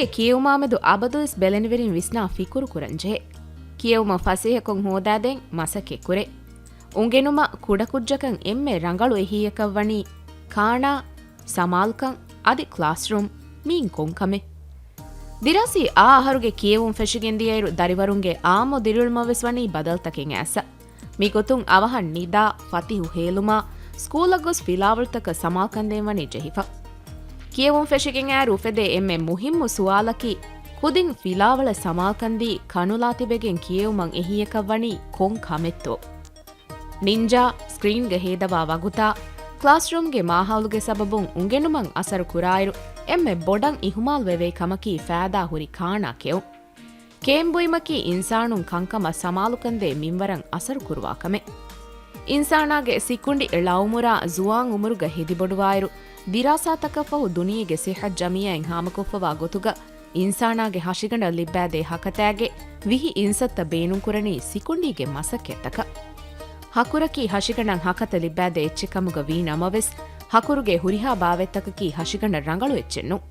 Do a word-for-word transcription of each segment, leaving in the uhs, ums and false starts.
އެ ކިޔެވުމާމެދު އަބަދުވެސް ބެލެނިވެރިން ވިސްނާ ފިކުރު ކުރަންޖެހޭ. ކިޔެވުމަށް ފަސޭހަކޮށް ހޯދާދޭން މަސައްކަތް ކުރޭ. އުނގެނުމަށް ކުޑަކުއްޖަކަށް އެންމެ ރަނގަޅު އެހީއަކަށް ވަނީ ކާނާ، ސަމާލުކަން އަދި ކްލާސްރޫމް. މީން ކޮން ކަމެއް؟ ދިރާސީ އާ އަހަރުގެ ކިޔެވުން ފެށިގެން ދިޔައިރު ދަރިވަރުންގެ އާއްމު ދިރިއުޅުމަށް ވެސް ވަނީ ބަދަލުތަކެއް އައިސް. މިގޮތުން އަވަހަށް ނިދާ، ފަތިހު ހޭލުމާ، ސްކޫލަށް ގޮސް ފިލާވަޅުތަކަށް ސަމާލުކަން ދޭން ވަނީ ޖެހިފަ. ކިޔެވުން ފެށިގެން އައިރު އުފެދޭ އެންމެ މުހިއްމު ސުވާލަކީ، ކުދިން ފިލާވަޅަށް ސަމާލުކަން ދީ ކަނުލާ ތިބެގެން ކިޔެވުމަށް އެހީއަކަށް ވަނީ ކޮން ކަމެއްތޯ؟ ނިންޖާ ސްކްރީންގަ ހޭދަވާ ވަގުތާ، ކްލާސްރޫމްގެ މާހައުލުގެ ސަބަބުން އުނގެނުމަށް އަސަރު ކުރާއިރު، އެންމެ ބޮޑަށް އިހުމާލު ވެވޭ ކަމަކީ ފައިދާ ހުރި ކާނާ ކެއުން. ކޭން ބުއިމަކީ އިންސާނުން ކަންކަމަށް ސަމާލުކަންދޭ މިންވަރަށް އަސަރު ކުރުވާ ކަމެއް. އިންސާނާގެ ސިކުނޑި ޅައުމުރާ ޒުވާން އުމުރުގަ ހެދިބޮޑުވާއިރު، ދިރާސާތަކަށްފަހު ދުނިޔޭގެ ސިއްހަތް ޖަމިއްޔާއިން ހާމަކޮށްފަވާ ގޮތުގަ، އިންސާނާގެ ހަށިގަނޑަށް ލިއްބައިދޭ ހަކަތާގެ ވިހި އިންސައްތަ ބޭނުންކުރަނީ ސިކުނޑީގެ މަސައްކަތްތަކަށް. ހަކުރަކީ ހަށިގަނޑަށް ހަކަތަ ލިއްބައިދޭ އެއްޗެއް ކަމުގަ ވީ ނަމަވެސް، ހަކުރުގެ ހުރިހާ ބާވަތްތަކަކީ ހަށިގަނޑަށް ރަނގަޅު އެއްޗެއް ނޫން.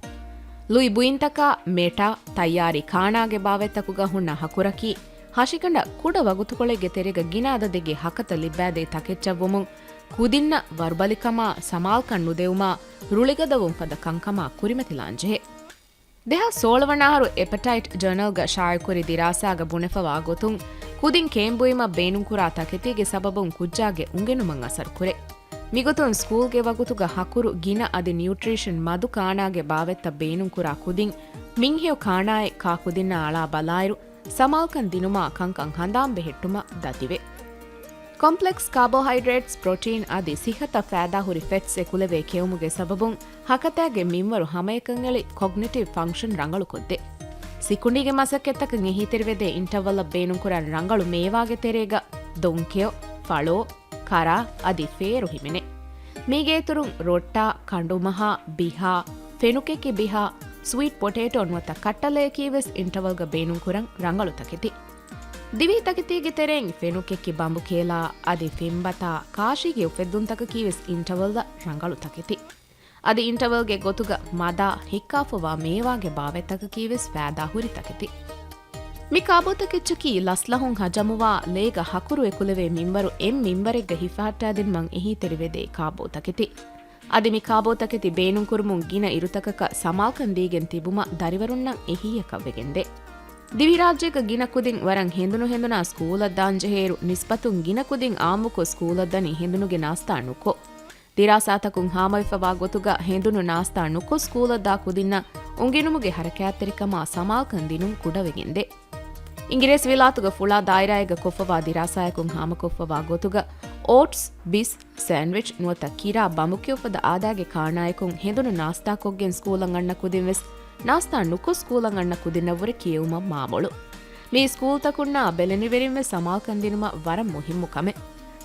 ލުއި ބުއިންތަކާ، މެޓާ، ތައްޔާރީ ކާނާގެ ބާވަތްތަކުގަ ހުންނަ ހަކުރަކީ، ހަށިގަނޑަށް ކުޑަ ވަގުތުކޮޅެއްގެ ތެރޭގަ ގިނަ އަދަދެއްގެ ހަކަތަ ލިއްބައިދޭ ތަކެއްޗަށްވުމުން، ކުދިންނަށް ވަރުބަލިކަމާ، ސަމާލުކަން ނުދެވުމާ، ރުޅިގަދަވުން ފަދަ ކަންކަމާ ކުރިމަތިލާންޖެހޭ. ދެހާސް ސޯޅަ ވަނަ އަހަރު އެޕެޓައިޓް ޖަނަލްގަ ޝާއިޢުކުރި ދިރާސާގަ ބުނެފަވާ ގޮތުން، ކުދިން ކޭން ބުއިމަށް ބޭނުންކުރާ ތަކެތީގެ ސަބަބުން ކުއްޖާގެ އުނގެނުމަށް އަސަރު ކުރޭ. މިގޮތުން ސްކޫލްގެ ވަގުތުގަ ހަކުރު ގިނަ އަދި ނިއުޓްރީޝަން މަދު ކާނާގެ ބާވަތްތައް ބޭނުންކުރާ ކުދިން، މިންހެޔޮ ކާނާއެއް ކާ ކުދިންނާ އަޅާ ބަލާއިރު، ސަމާލުކަން ދިނުމާ ކަންކަން ހަނދާން ބެހެއްޓުމަށް ދަތިވޭ. ކޮމްޕްލެކްސް ކާބޯހައިޑްރޭޓްސް، ޕްރޮޓީން އަދި ސިއްހަތަށް ފައިދާހުރި ފެޓްސް އެކުލެވޭ ކެއުމުގެ ސަބަބުން ހަކަތާގެ މިންވަރު ހަމައެކަން އެޅި ކޮގްނިޓިވް ފަންކްޝަން ރަނގަޅުކޮށްދޭ. ސިކުނޑީގެ މަސައްކަތްތަކަށް އެހީތެރިވެދޭ އިންޓަވަލްއަށް ބޭނުންކުރަން ރަނގަޅު މޭވާގެ ތެރޭގަ ދޮންކެޔޮ، ފަޅޯ، ކަރާ އަދި ފޭރު ހިމެނޭ. މީގެ އިތުރުން ރޮއްޓާ، ކަނޑުމަހާ، ބިހާ، ފެނުކެކި ބިހާ، ސްވީޓް ޕޮޓޭޓޯ ނުވަތަ ކައްޓަލަޔަކީ ވެސް އިންޓަވަލްގަ ބޭނުންކުރަން ރަނގަޅު ތަކެތި. ދިވެހި ތަކެތީގެ ތެރެއިން ފެނުކެކި ބަނބުކޭލާ އަދި ފެންބަތާ ކާށީގެ އުފެއްދުންތަކަކީ ވެސް އިންޓަވަލްއަށް ރަނގަޅު ތަކެތި. އަދި އިންޓަވަލްގެ ގޮތުގަ މަދާ ހިއްކާފަވާ މޭވާގެ ބާވަތްތަކަކީ ވެސް ފައިދާ ހުރި ތަކެތި. މި ކާބޯތަކެއްޗަކީ ލަސްލަހުން ހަޖަމުވާ ލޭގަ ހަކުރު އެކުލެވޭ މިންވަރު އެއް މިންވަރެއްގަ ހިފަހައްޓާދިނުމަށް އެހީތެރިވެދޭ ކާބޯތަކެތި. އަދި މި ކާބޯތަކެތި ބޭނުންކުރުމުން ގިނަ އިރުތަކަކަށް ސަމާލުކަން ދީގެން ތިބުމަށް ދަރިވަރުންނަށް އެހީއަކަށްވެގެންދޭ. ދިވެހިރާއްޖޭގަ ގިނަ ކުދިން ވަރަށް ހެނދުނުހެނދުނާ ސްކޫލަށް ދާންޖެހޭއިރު، ނިސްބަތުން ގިނަ ކުދިން އާއްމުކޮށް ސްކޫލަށް ދަނީ ހެނދުނުގެ ނާސްތާ ނުކޮށް. ދިރާސާތަކުން ހާމަވެފަވާ ގޮތުގަ ހެނދުނު ނާސްތާ ނުކޮށް ސްކޫލަށް ދާ ކުދިންނަށް އުނގެނުމުގެ ހަރަކާތްތެރިކަމާ ސަމާލުކަން ދިނުން ކުޑަވެގެންދޭ. އިނގިރޭސިވިލާތުގަ ފުޅާ ދާއިރާއެއްގަ ކޮށްފަވާ ދިރާސާއަކުން ހާމަކޮށްފަވާ ގޮތުގަ، އޯޓްސް، ބިސް، ސޭންޑްވިޗް ނުވަތަ ކިރާ ބަނބުކެޔޮފަދަ އާދައިގެ ކާނާއަކުން ހެނދުނު ނާސްތާކޮށްގެން ސްކޫލަށް އަންނަ ކުދިން ވެސް ނާސްތާ ނުކޮށް ސްކޫލަށް އަންނަ ކުދިންނަށްވުރެ ކިޔެވުމަށް މާމޮޅު. މި ސްކޫލްތަކުންނާ ބެލެނިވެރިން ވެސް ސަމާލުކަން ދިނުމަށް ވަރަށް މުހިއްމު ކަމެއް.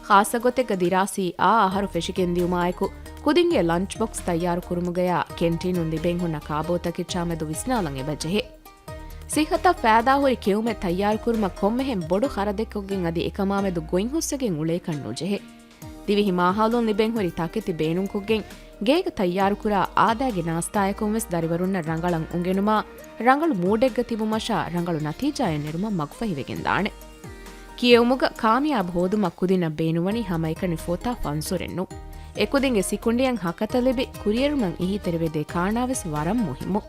ޚާއްޞަ ގޮތެއްގަ ދިރާސީ އާ އަހަރު ފެށިގެން ދިޔުމާއެކު، ކުދިންގެ ލަންޗް ބޮކްސް ތައްޔާރު ކުރުމުގަޔާ ކެންޓީނުން ލިބެން ހުންނަ ކާބޯތަކެއްޗާމެދު ވިސްނާލަން އެބަޖެހޭ. ސިއްހަތަށް ފައިދާހުރި ކެއުމެއް ތައްޔާރުކުރުމަށް ކޮންމެހެން ބޮޑު ޚަރަދެއްކޮށްގެން އަދި އެކަމާމެދު ގޮތްހުސްވެގެން އުޅޭކަށް ނުޖެހޭ. ދިވެހި މާހައުލުން ލިބެންހުރި ތަކެތި ބޭނުންކޮށްގެން، ގޭގަ ތައްޔާރުކުރާ އާދައިގެ ނާސްތާއަކުން ވެސް ދަރިވަރުންނަށް ރަނގަޅަށް އުނގެނުމާ، ރަނގަޅު މޫޑެއްގަ ތިބުމަށާ، ރަނގަޅު ނަތީޖާއެއް ނެރުމަށް މަގުފަހިވެގެންދާނެ. ކިޔެވުމުގަ ކާމިޔާބު ހޯދުމަށް ކުދިންނަށް ބޭނުންވަނީ ހަމައެކަނި ފޮތާ ފަންސުރެއް ނޫން. އެކުދިންގެ ސިކުނޑިއަށް ހަކަތަ ލިބި، ކުރިއެރުމަށް އެހީތެރިވެދޭ ކާނާވެސް ވަރަށް މުހިއްމު.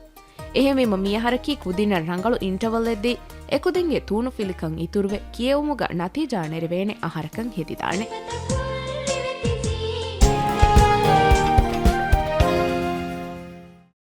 އެހެންވީމަ މިއަހަރަކީ ކުދިންނަށް ރަނގަޅު އިންޓަވަލްއެއްދީ، އެކުދިންގެ ތޫނުފިލިކަން އިތުރުވެ، ކިޔެވުމުގަ ނަތީޖާ ނެރެވޭނެ އަހަރަކަށް ހެދިދާނެ.